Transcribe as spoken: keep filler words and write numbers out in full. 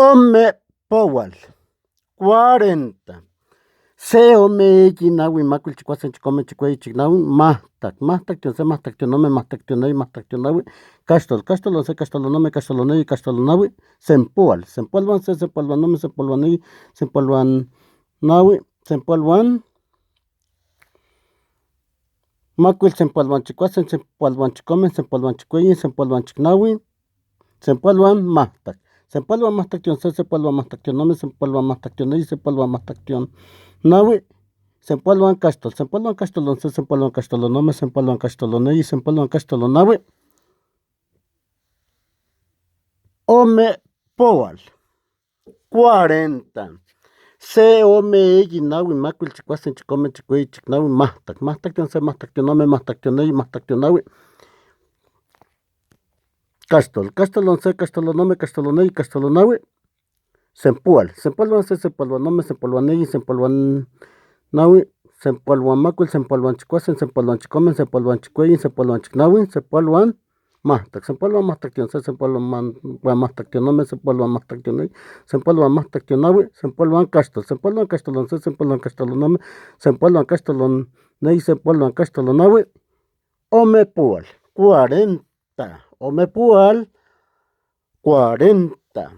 Ome powal. Cuarenta. Se, ome, eyi, nawi, makwil, chikwasen, chikome, chikweyi, chiknawi, mahtak. Mahtaktion se, mahtaktion ome, mahtaktion eyi, mahtaktion nawi. Kashtol. Kashtolon se, kashtolon ome, kashtolon eyi, kashtolon nawi. Sempowal. Sempowalwan se, sempowalwan ome, sempowalwan eyi, sempowalwan nawi, sempowalwan makwil, sempowalwan chikwasen, sempowalwan chikome, sempowalwan chikweyi, sempowalwan chiknawi, sempowalwan mahtak. Sempowalwan mahtaktion se, sempowalwan mahtaktion ome, sempowalwan mahtaktion eyi, sempowalwan mahtaktion nawi, sempowalwan kashtol. Sempowalwan kashtolon se, sempowalwan kashtolon ome, sempowalwan kashtolon eyi, sempowalwan kashtolon nawi. Ome powal. Cuarenta. Se, ome, eyi, nawi, makwil, chikwasen, chikome, chikweyi, chiknawi, mahtak. Mahtaktion se, mahtaktion ome, mahtaktion eyi, mahtaktion nawi. Kashtol. Kashtolon se, kashtolon ome, kashtolon eyi, kashtolon nawi. Sempowal. Sempowalwan se, sempowalwan ome, sempowalwan eyi, sempowalwan nawi, sempowalwan makwil, sempowalwan chikwasen, sempowalwan chikome, sempowalwan chikweyi, sempowalwan chiknawi, sempowalwan mahtak. Sempowalwan mahtaktion se, sempowalwan mahtaktion ome, sempowalwan mahtaktion eyi, sempowalwan mahtaktion nawi, sempowalwan kashtol. Sempowalwan kashtolon se, sempowalwan kashtolon ome, sempowalwan kashtolon eyi, sempowalwan kashtolon nawi. Ome powal. Cuarenta. Ome powal. Cuarenta.